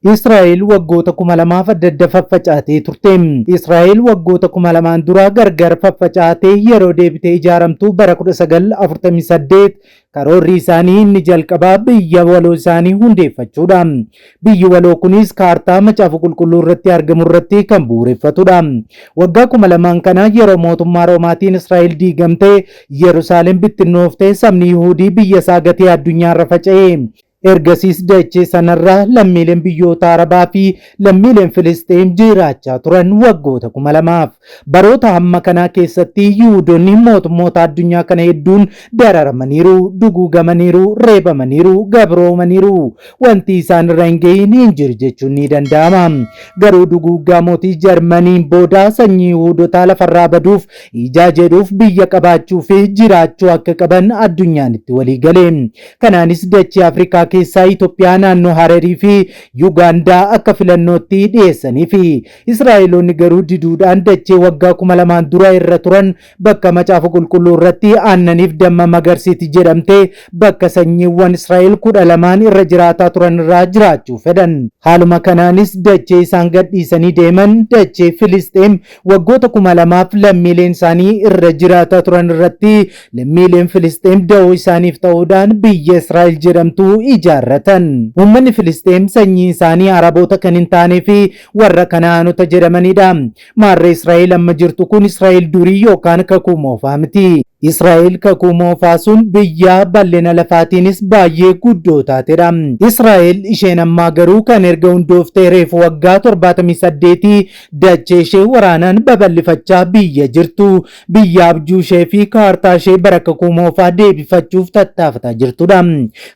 Israa'el waggoota 2000f adda adda faffacaatee turte. Israa'el waggoota 2000n dura gargar faffacaatee yeroo deebitee ijaaramtu bara 1948 karoorri isaanii inni jalqabaa biyya waloo isaanii hundeeffachuudha. Biyyi waloo kunis kaartaa Macaafa Qulqulluu irratti argamu irratti kan bu'uureffatudha. Waggaa 2000n kana yeroo mootummaa Roomaatiin Israa'el diigamtee, Yerusaalem bittinnooftee, sabni Yihuudii biyya isaa gatee addunyaarra faca'e. Ergasiis dachee sanarra lammiileen biyyoota Arabaa fi lammiileen Filisxeem jiraachaa turan waggoota 2000f. Baroota hamma kanaa keessatti Yihuudonni mootummoota addunyaa kana hedduun dararamaniiru, duguugamaniiru, reebamaniiru, gabroomaniiru. Wanti isaan irra hin gahin hin jiru jechuun ni danda'ama. Garuu duguuggaa mootii Jarmaniin booda sanyii Yihuudotaa lafarraa baduuf ijaa jedhuuf biyya qabaachuu fi jiraachuu akka qaban addunyaan itti walii gale. Kanaanis dachee Afrikaa keessaa Itoophiyaa naannoo Hararii fi Yugaandaa akka filannootti dhiyeessaniifi. Israa'eloonni garuu diduudhaan dachee waggaa 2000n dura irra turan bakka Macaafa Qulqulluu irratti aannaniif damma magarsiiti jedhamte bakka sanyiiwwan Israa'el 12n irra jiraataa turan irraa jiraachuu fedhan. Haaluma kanaanis dachee isaan gadhiisanii deeman dachee Filisxeem waggoota 2000f lammiileen isaanii irra jiraataa turan irratti lammiileen Filisxeem da'oo isaaniif ta'uudhaan biyya Israa'el jedhamtu ijaarratan. Uummanni Filisxeem sanyiin isaanii Araboota kan hin taanee fi warra Kana'aanota jedhamanidha. Maarree Israa'el amma jirtu kun Israa'el durii yookaan kakuu moofaa miti. Israa'el kakuu moofaa sun biyya bal'ina lafaatiinis baay'ee guddoo taatedha. Israa'el isheen ammaa garuu kan erga hundooftee reefu waggaa 78 dachee ishee waraanaan babal'ifachaa biyya jirtu, biyya abjuu ishee fi kaartaa ishee bara kakuu moofaa deebifachuuf tattaafataa jirtudha.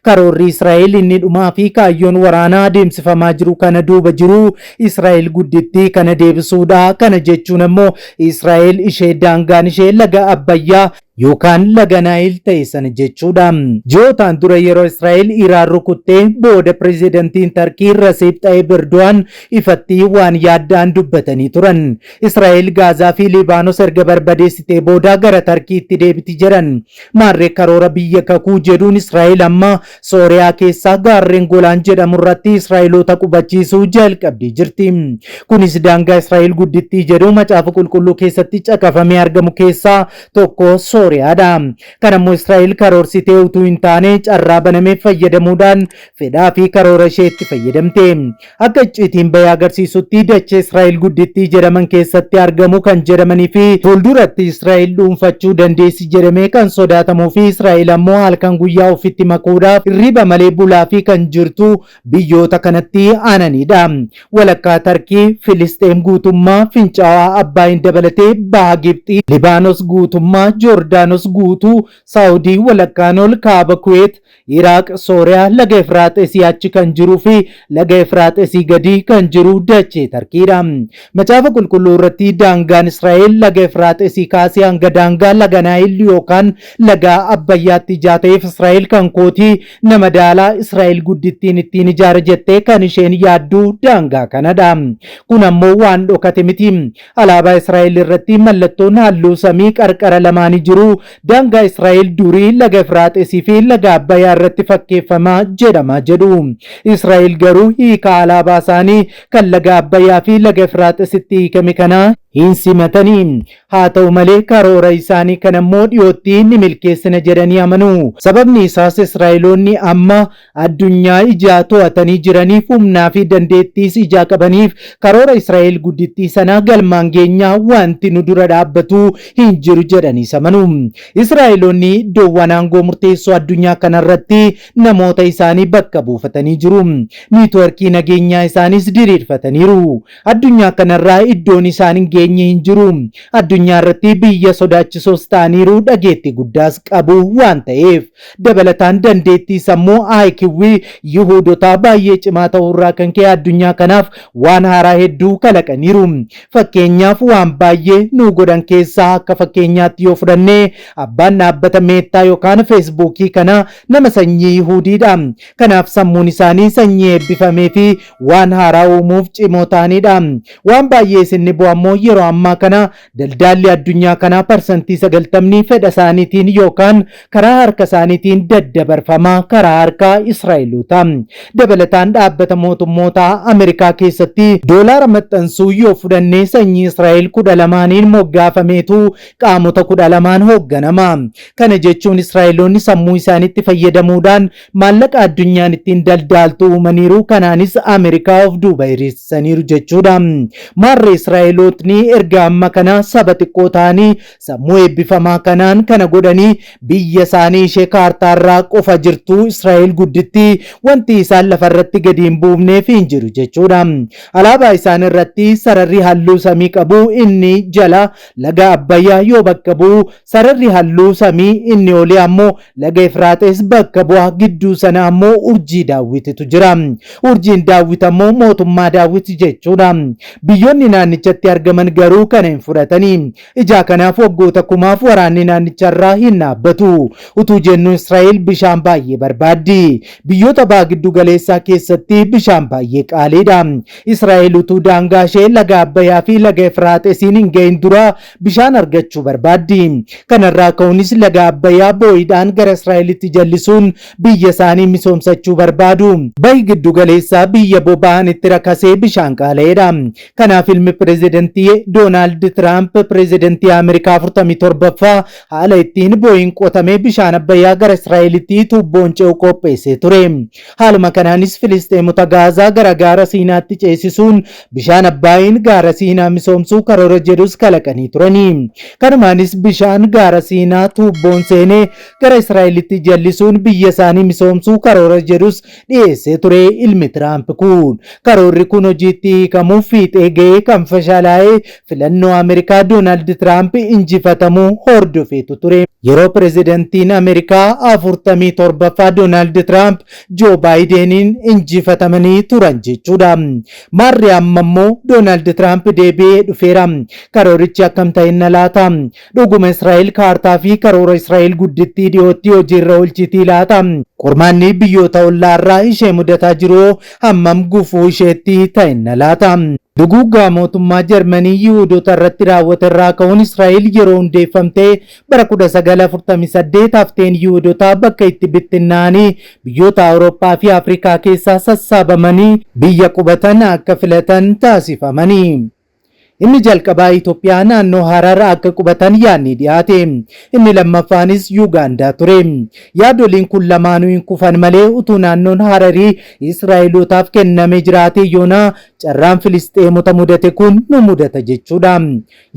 Karoorri Israa'el inni dhumaa fi kaayyoon waraanaa adeemsifamaa jiru kana duuba jiru Israa'el guddittii kana deebisuudha. Kana jechuun ammoo Israa'el ishee daangaan ishee laga Abbayyaa yookaan laga Naayil ta'e sana jechuudha. Ji'ootaan dura yeroo Israa'el Iraan rukuttee booda pirezidantiin Tarkii Rasiib Xaayib Erdo'aan ifatti waan yaadda'an dubbatanii turan. Israa'el Gaazaa fi Libaanos erga barbadeessitee booda gara Tarkiitti deebiti jedhan. Maarree karoora biyya kakuu jedhuun Israa'el amma Sooriyaa keessaa gaarreen Golaan jedhamu irratti Israa'eloota qubachiisuu jalqabdee jirti. Kunis daangaa Israa'el guddittii jedhu Macaafa Qulqulluu keessatti caqafamee argamu keessaa tokko Sooriyaadha. Kana immoo Israa'el karoorsitee utuu hin taane carraa banameef fayyadamuudhaan fedhaa fi karoora isheetti fayyadamte. Akka icciitiin bahe agarsiisutti dachee Israa'el guddittii jedhaman keessatti argamu kan jedhamanii fi fuulduratti Israa'el dhuunfachuu dandeessi jedhamee kan sodaatamuu fi Israa'el ammoo halkan guyyaa ofitti makuudhaaf hirriba malee bulaa fi kan jirtu biyyoota kanatti aananiidha. Walakkaa Tarkii, Filisxeem guutummaa, Fincaa'aa Abbaayin dabalatee Baha Gibxii, Libaanos guutummaa, Joordaanos guutuu, Saawudii walakkaan ol, Kaaba Kuweet, Iraaq, Sooriyaa, laga Efraaxesii achi kan jiruu fi laga Efraaxesii gadi kan jiru dachee Tarkiidha. Macaafa Qulqulluu irratti daangaan Israa'el laga Efraaxesii kaasee hanga daangaa laga Naayil yookaan laga Abbayyaatti ijaa ta'eef Israa'el kan kooti nama daalaa Israa'el guddittiin ittiin ijaara jettee kan isheen yaaddu daangaa kanadha. Kun ammoo waan dhokate miti. Alaabaa Israa'el irratti mallattoon halluu samii qarqara lamaanii jiru daangaa Israa'el durii laga Efraaxesii fi laga Abbayaa irratti fakkeeffama jedhama jedhu. Israa'el garuu hiika alaabaa isaanii kan laga Abbayaa fi laga Efraaxesitti hiikame kana hin simatani. Haa ta'u malee karoora isaanii kana immoo dhiyootti ni milkeessina jedhanii amanu. Sababni isaas Israa'eloonni amma addunyaa ijaa to'atanii jiraniif humnaa fi dandeettiis ijaa qabaniif karoora Israa'el guddittii sana galmaan geenyaa wanti nu dura dhaabbatu hin jiru jedhaniis amanu. Israa'eloonni iddoowwan aangoo murteessoo addunyaa kanarratti namoota isaanii bakka buufatanii jiru. Niitworkii nageenyaa isaaniis diriirfataniiru. Addunyaa kanarraa iddoon isaan hin geenye hin jiru. Addunyaa irratti biyya sodaachisoos ta'aniiru dhageettii guddaas qabu waan ta'eef. Dabalataan dandeettii sammuu IQ Yihuudotaa baay'ee cimaa ta'uurraa kan ka'e addunyaa kanaaf waan haaraa hedduu kalaqaniiru. Fakkeenyaaf waan baay'ee nu godhan keessaa akka fakkeenyaatti yoo fudhanne abbaan dhaabbata Meettaa yookaan Feesbuukii kanaa nama sanyii Yihuudiidha. Kanaaf sammuun isaanii sanyii eebbifamee fi waan haaraa uumuuf cimoo ta'aniidha. Waan baay'ee isin dhibu ammoo yeroo yeroo ammaa kana daldaalli addunyaa kanaa parsantii 90 fedha isaaniitiin yookaan karaa harka isaaniitiin daddabarfama karaa harka Israa'eloota. Dabalataan dhaabbata mootummoota Ameerikaa keessatti doolaara maxxansuu yoo fudhannee sanyii Israa'el 12n moggaafameetu qaamota 12n hoogganama. Kana jechuun Israa'eloonni sammuu isaaniitti fayyadamuudhaan maallaqa addunyaan ittiin daldaaltu uumaniiru. Kanaanis Ameerikaa of duuba hiriirsaniiru jechuudha. Maarree Israa'elootni erga amma kana saba xiqqoo ta'anii sammuu eebbifamaa kanaan kana godhanii biyya isaanii ishee kaartaarraa qofa jirtu Israa'el gudditti wanti isaan lafarratti gadi hin buufneef hin jiru jechuudha. Alaabaa isaan irratti sararri halluu samii qabu inni jala laga Abbayyaa yoo bakka bu'u sararri halluu samii inni olii ammoo laga Efraaxis bakka bu'a gidduu sana ammoo urjii Daawwititu jira. Urjiin Daawwit ammoo mootummaa Daawwit jechuudha. Biyyoonni naannichatti argaman garuu kana hin fudhatanii. Ijaa kanaaf waggoota kumaaf waraanni naannicharraa hin dhaabbatu. Utuu jennu Israa'el bishaan baay'ee barbaaddi. Biyyoota baha giddu galeessaa keessatti bishaan baay'ee qaaliidha. Israa'el utuu daangaa ishee laga Abbayyaa fi laga Efraaxisiin hin gahin dura bishaan argachuu barbaaddi. Kanarraa ka'uunis laga Abbayyaa boo'iidhaan gara Israa'elitti jallisuun biyya isaanii misoomsachuu barbaadu. Bahi giddu galeessaa biyya boba'aan itti rakasee bishaan qaala'eedha. Kanaaf ilmi pireezidantii Doonaald Tiraamp pireezidantii Ameerikaa 47ffaa haala ittiin boo'iin qotamee bishaan Abbayyaa gara Israa'elitti tuubboon ce'u qopheessee ture. Haaluma kanaanis Filisxeemota Gaazaa gara gaara Siinaatti ceesisuun bishaan Abbaayiin gaara Siinaa misoomsuu karoora jedhus kalaqanii turani. Kanumaanis bishaan gaara Siinaa tuubboon seenee gara Israa'elitti jallisuun biyya isaanii misoomsuu karoora jedhus dhiyeessee ture ilmi Tiraamp kun. Karoorri kun hojiitti hiikamuuf fiixee ga'ee kan fashalaa'e filannoo Ameerikaa Doonaald Tiraamp injifatamuu hordofeetu ture. Yeroo pireezidantiin Ameerikaa 47ffaa Doonaald Tiraamp Joo Baayideniin injifatamanii turan jechuudha. Maarri amma immoo Doonaald Tiraamp deebi'ee dhufeera. Karoorichi akkam ta'inna laata? Dhuguma Israa'el kaartaa fi karoora Israa'el guddittii dhiyootti hojiirra oolchitii laata? Qormaanni biyyoota ollaarraa ishee mudataa jiru hammam gufuu isheetti ta'inna laata? Duguuggaa mootummaa Jarmanii Yihudoota irratti raawwate irraa ka'uun Israa'el yeroo hundeeffamte bara 1948 hafteen Yihudotaa bakka itti bittinnaa'anii biyyoota Awurooppaa fi Afrikaa keessaa sassaabamanii biyya qubatan akka filatan taasifamanii. Inni jalqabaa Itoophiyaa naannoo Harar akka qubatan yaadni dhiyaate. Inni lammaffaanis Yuugaandaa ture. Yaadoliin kun lamaanuu hin kufan malee utuu naannoon Hararii Israa'elootaaf kennamee jiraatee yoonaa carraan Filisxeemota mudate kun nu mudata jechuudha.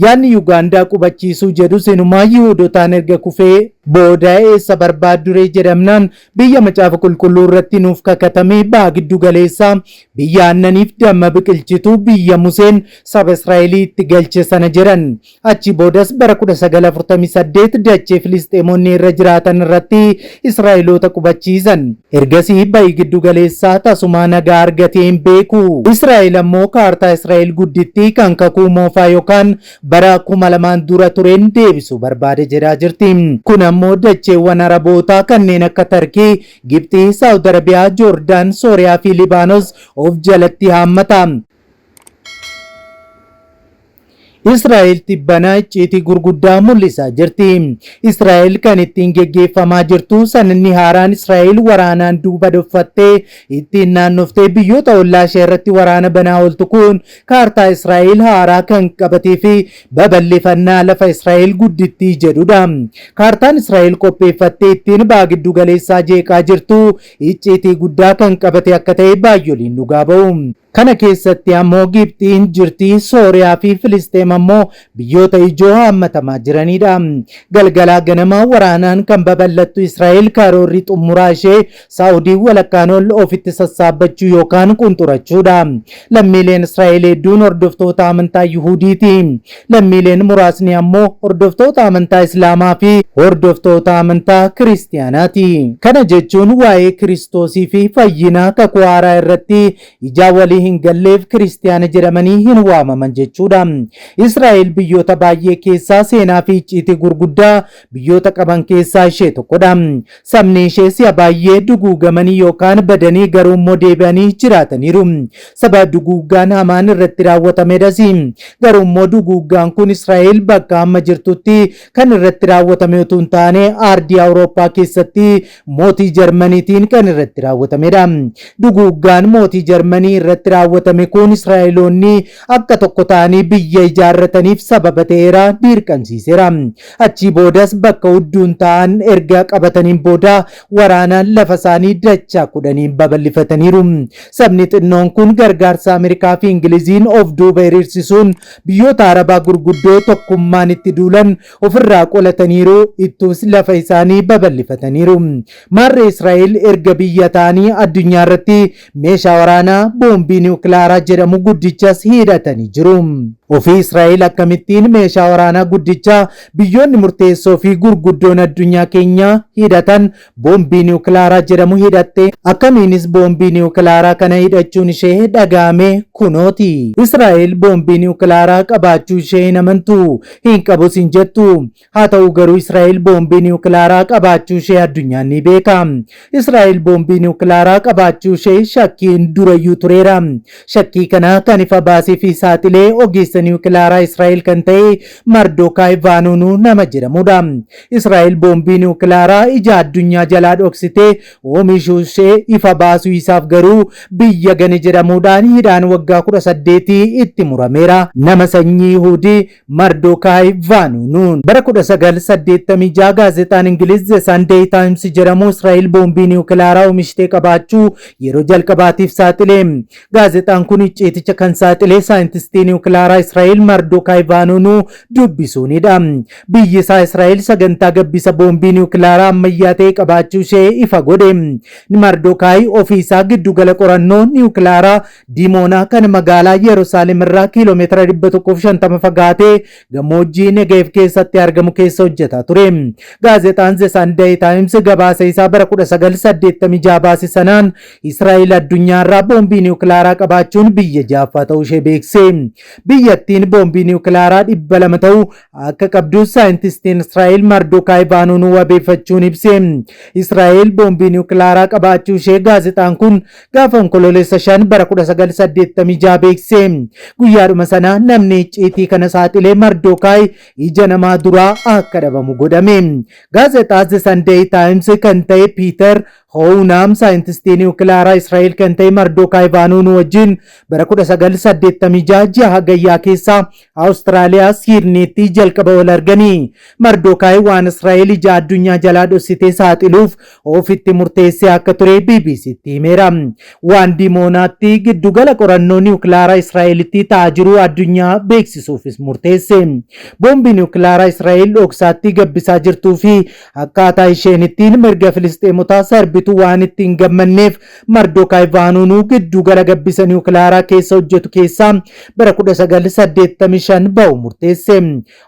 Yaadni Yuugaandaa qubachiisuu jedhus inumaa Yihuudotaan erga kufee booda eessa barbaadduree jedhamnaan biyya macaafa qulqulluu irratti nuuf kakatame baha giddu galeessaa biyya aannaniif damma biqilchitu biyya Museen saba Israa'elii itti galche sana jedhan. Achi boodas bara 1948 dachee Filisxeemonni irra jiraatan irratti Israa'eloota qubachiisan. Ergasii bahi giddu galeessaa tasumaa nagaa argatee hin beeku. Israa'el ammoo kaartaa Israa'el guddittii kan kakuu moofaa yookaan bara 2000 dura tureen deebisuu barbaade jedhaa jirti. Kun ammoo dacheewwan Arabootaa kanneen akka Tarkii, Gibxii, Saawud Arabiyaa, Joordaan, Sooriyaa fi Libaanos of jalatti haammata. Israa'el tibbanaa icciitii gurguddaa mul'isaa jirti. Israa'el kan ittiin geggeeffamaa jirtu sanadni haaraan Israa'el waraanaan duuba dhoffattee ittiin naannoftee biyyoota ollaa ishee irratti waraana banaa ooltu kun kaartaa Israa'el haaraa kan qabatee fi babal'ifannaa lafa Israa'el guddittii jedhudha. Kaartaan Israa'el qopheeffattee ittiin baha giddu galeessaa jeeqaa jirtu icciitii guddaa kan qabate akka ta'e baay'oliin dhugaa ba'u. Kana keessatti ammoo Gibxiin jirti, Sooriyaa fi Filisxeem ammoo biyyoota ijoo haammatamaa jiranidha. Galgalaa ganama waraanaan kan babal'attu Israa'el karoorri xumuraa ishee Saa'udii walakkaan ol ofitti sassaabbachuu yookaan qunxurachuudha. Lammiileen Israa'el hedduun hordoftoota amantaa Yihuudiiti. Lammiileen muraasni ammoo hordoftoota amantaa Islaamaa fi hordoftoota amantaa Kiristiyaanaati. Kana jechuun waa'ee Kiristoosii fi fayyinaa kakuu haaraa irratti ijaa walii hin galleef Kiristiyaana jedhamanii hin waamaman jechuudha. Israa'el biyyoota baay'ee keessaa seenaa fi icciitii gurguddaa biyyoota qaban keessaa ishee tokkodha. Sabni ishee si'a baay'ee duguugamanii yookaan badanii garuu immoo deebi'anii jiraataniiru. Saba duguuggaan hamaan irratti raawwatamedhas. Garuu immoo duguuggaan kun Israa'el bakka amma jirtutti kan irratti raawwatame utuu hin taane aardii Awurooppaa keessatti mootii Jarmaniitiin kan irratti raawwatamedha. Duguuggaan mootii Jarmanii irratti raawwatame kun Israa'eloonni akka tokko ta'anii biyya ijaarrataniif sababa ta'eera, dirqamsiiseera. Achii boodas bakka hudduun ta'an erga qabataniin booda waraanaan lafa isaanii dachaa 10n babal'ifataniiru. Sabni xinnoon kun gargaarsa Ameerikaa fi Ingiliziin of duuba hiriirsisuun biyyoota Arabaa gurguddoo tokkummaan itti duulan ofirraa qolataniiru, ittuus lafa isaanii babal'ifataniiru. Maarree Israa'el erga biyya ta'anii addunyaa irratti meeshaa waraanaa boombii niwukilaaraa jedhamu guddichas hidhatanii jiru. Ofii Israa'el akkamittiin meeshaa waraanaa guddicha biyyoonni murteessoo fi gurguddoon addunyaa keenyaa hidhatan boombii niwukilaaraa jedhamu hidhatte? Akkamiinis boombii niwukilaaraa kana hidhachuun ishee dhaga'ame? Kunooti. Israa'el boombii niwukilaaraa qabaachuu ishee hin amantu, hin qabus hin jettu. Haa ta'u garuu Israa'el boombii niwukilaaraa qabaachuu ishee addunyaan ni beeka. Israa'el boombii niwukilaaraa qabaachuu ishee shakkiin durayyuu tureera. Shakkii kana kan ifa baasee fi saaxilee ogeessa niwukilaaraa Israa'el kan ta'e Mardookaay Vaanuunuu nama jedhamudha. Israa'el boombii niwukilaaraa ija addunyaa jalaa dhoksitee oomishuu ishee ifa baasuu isaaf garuu biyya gane jedhamuudhaan hidhaan waggaa 18 itti murameera. Nama sanyii Yihuudii Mardookaay Vaanuunuun. Bara 1986 gaazexaan Ingiliz The Sunday Times jedhamu Israa'el boombii niwukilaaraa oomishtee qabaachuu yeroo jalqabaatiif saaxile. Gaazexaan kun icciiticha kan saaxile saayintistii niwukilaaraa Israa'el Mardookaay Vaanuunuu dubbisuunidha. Biyyi isaa Israa'el sagantaa gabbisa boombii niwukilaaraa ammayyaa ta'e qabaachuu ishee ifa godhe. Mardookaay ofii isaa giddugala qorannoo niwukilaaraa Dimoonaa kan magaalaa Yerusaalem irraa kiiloomeetira 150 fagaatee gammoojjii Negeev keessatti argamu keessa hojjetaa ture. Gaazexaan The Sunday Times gabaasa isaa bara 1986 baase sanaan Israa'el addunyaarraa boombii niwukilaaraa qabaachuun biyya ja'affaa ta'uu ishee beekse. Biyyattiin boombii niwukilaaraa 200 ta'u akka qabdus saayintistiin Israa'el Mardookaay Vaanuunuu wabeeffachuun ibse. Israa'el boombii niwukilaaraa qabaachuu ishee gaazexaan kun gaafa Onkoloolessa 5 bara 1986 beeksise. Guyyaadhuma sana namni icciitii kana saaxilee Mardookaay ija namaa duraa akka dhabamu godhame. Gaazexaa The Sunday Times kan ta'e Piiter Hoonaam saayintistii niwukilaaraa Israa'el kan ta'e Mardookaay Vaanuunuu wajjin bara 1986 ji'a Hagayyaa keessa Awustiraaliyaa Siidniitti jalqaba wal arganii. Mardookaay waan Israa'el ija addunyaa jalaa dhossitee saaxiluuf ofitti murteessee akka ture BBCtti himeera. Waan Dimoonaatti giddugala qorannoo niwukilaaraa Israa'elitti ta'aa jiru addunyaa beeksisuufis murteesse. Boombii niwukilaaraa Israa'el dhoksaatti gabbisaa jirtuu fi akkaataa isheen ittiin mirga Filisxeemotaa sarbitu waan itti hin gammanneef Mardookaay Vaanuunuu giddugala gabbisa niwukilaaraa keessa hojjetu keessaa bara 1985 ba'u murteesse.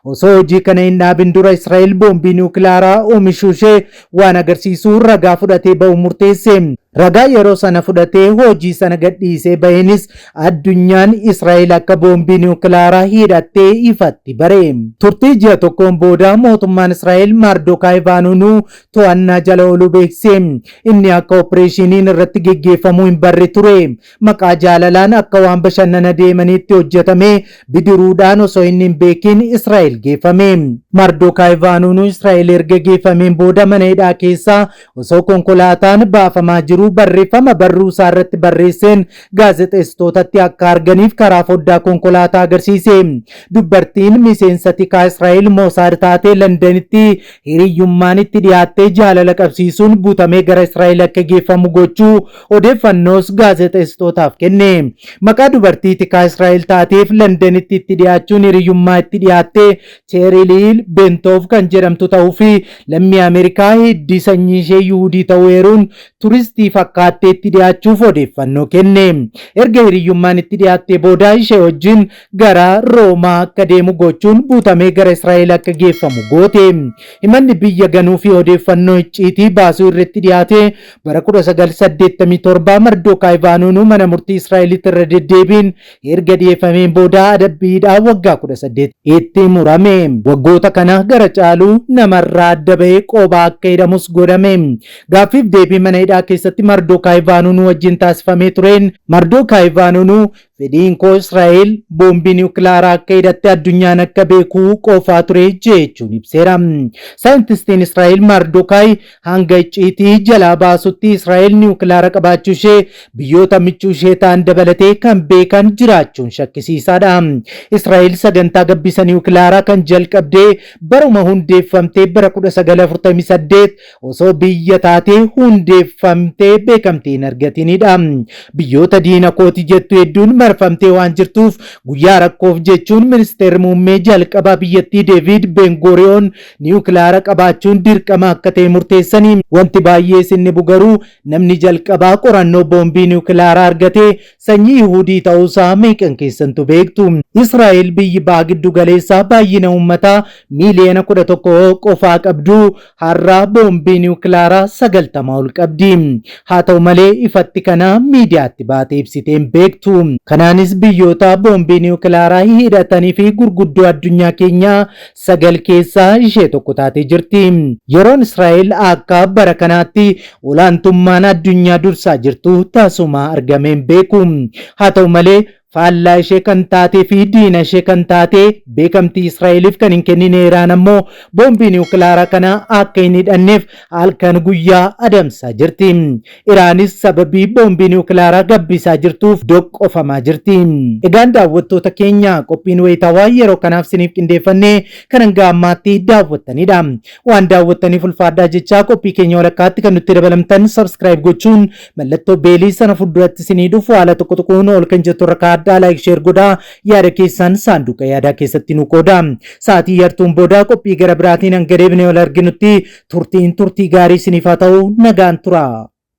Osoo hojii kana hin dhaabin dura Israa'el boombii niwukilaaraa oomishuu ishee waan agarsiisu ragaa fudhatee ba'u murteesse. Ragaa yeroo sana fudhatee hojii sana gadhiisee baheenis addunyaan Israa'el akka boombii niwukilaaraa hidhattee ifatti bare. Turtii ji'a tokkoon booda mootummaan Israa'el Mardookaay Vaanuunuu to'annaa jala ooluu beeksise. Inni akka opereeshiniin irratti geggeeffamuu hin barre ture. Maqaa jaalalaan akka waan bashannana deemaniitti hojjetamee bidiruudhaan osoo inni hin beekin Israa'el geeffame. Mardookaay Vaanuunuu Israa'el erga geeffameen booda mana hidhaa keessaa osoo konkolaataan baafamaa jiruu barreeffama barruu isaa irratti barreesseen gaazexeessitootatti akka arganiif karaa foddaa konkolaataa agarsiise. Dubbartiin miseensa tikaa Israa'el Moosaad taate Londanitti hiriyyummaan itti dhiyaattee jaalala qabsiisuun butamee gara Israa'el akka geeffamu gochuu odeeffannoos gaazexeessitootaaf kenne. Maqaa dubartii tikaa Israa'el taateef Londanitti itti dhiyaachuun hiriyyummaa itti dhiyaatte Cheeriliil Bentoov kan jedhamtu ta'uu fi lammii Ameerikaa hiddi sanyii ishee Yihudii ta'uu eeruun turistii fakkaattee itti dhiyaachuuf odeeffannoo kenne. Erga hiriyyummaan itti dhiyaattee booda ishee wajjin gara Roomaa akka deemu gochuun buutamee gara Israa'el akka geeffamu goote. Himanni biyya ganuu fi odeeffannoo icciitii baasuu irratti dhiyaate bara 1987 Mardookaay Vaanuunuu mana murtii Israa'elitti irra deddeebiin erga dhiyeeffameen booda adabbii hidhaa waggaa 18 itti murame. Waggoota kana gara caalu namarraa adda bahee qobaa akka hidhamus godhame. Gaaffiif deebii mana hidhaa keessatti Mardookaay Vaanuunuu wajjin taasifamee tureen Mardookaay Vaanuunuu fedhiin koo Israa'el boombii niwukilaaraa akka hidhatte addunyaan akka beekuu qofaa ture jechuun ibseera. Saayintistiin Israa'el Mardookaay hanga icciitii jalaa baasutti Israa'el niwukilaara qabaachuu ishee biyyoota michuu ishee ta'an dabalatee kan beekan jiraachuun shakkisiisaadha. Israa'el sagantaa gabbisa niwukilaaraa kan jalqabdee baruma hundeeffamtee bara 1948 osoo biyya taatee hundeeffamtee beekamtii hin argatinidha. Biyyoota diina kooti jettu hedduun marfamtee waan jirtuuf guyyaa rakkoof jechuun ministeerri muummee jalqabaa biyyattii Deevid Bengooriyoon niwukilaara qabaachuun dirqama akka ta'e murteessanii wanti baay'ee isin dhibu garuu namni jalqabaa qorannoo boombii niwukilaaraa argate sanyii Yihudii ta'uusaa meeqan keessantu beektu. Israa'el biyyi baha giddu galeessaa baay'ina uummataa miiliyoona 11 qofaa qabdu har'a boombii niwukilaaraa 90 ol qabdi. Haa ta'u malee ifatti kana miidiyaatti baatee ibsitee hin beektu. Kanaanis biyyoota boombii niwukilaaraa hidhatanii fi gurguddoo addunyaa keenyaa 9 keessaa ishee tokko taatee jirti. Yeroon Israa'el akka bara kanaatti olaantummaan addunyaa dursaa jirtu tasuma argamee hin beeku. Haa ta'u malee faallaa ishee kan taatee fi diina ishee kan taate beekamtii Israa'eliif kan hin kennine Iraan ammoo boombii niwukilaaraa kana akka hin hidhanneef halkan guyyaa adamsaa jirti. Iraanis sababii boombii niwukilaaraa gabbisaa jirtuuf doqqofamaa jirti. Egaan daawwattoota keenya qophiin wayitaawaa yeroo kanaaf siniif qindeeffannee kan hanga ammaatti daawwattanidha. Waan daawwattaniif ulfaadhaa jechaa qophii keenya walakkaatti kan nutti dabalamtan subscribe gochuun mallattoo beelii sana fuulduratti isinii dhufu haala tokko tokkoon ol kan jettu irra kaa'adhaa like share godhaa yaada keessan saanduqa yaadaa keessatti nu qooda. Sa'aatii yartuun booda qophii gara biraatiin hanga deebinee wal arginutti turtiin turtii gaarii isiniif haa ta'u nagaan tura.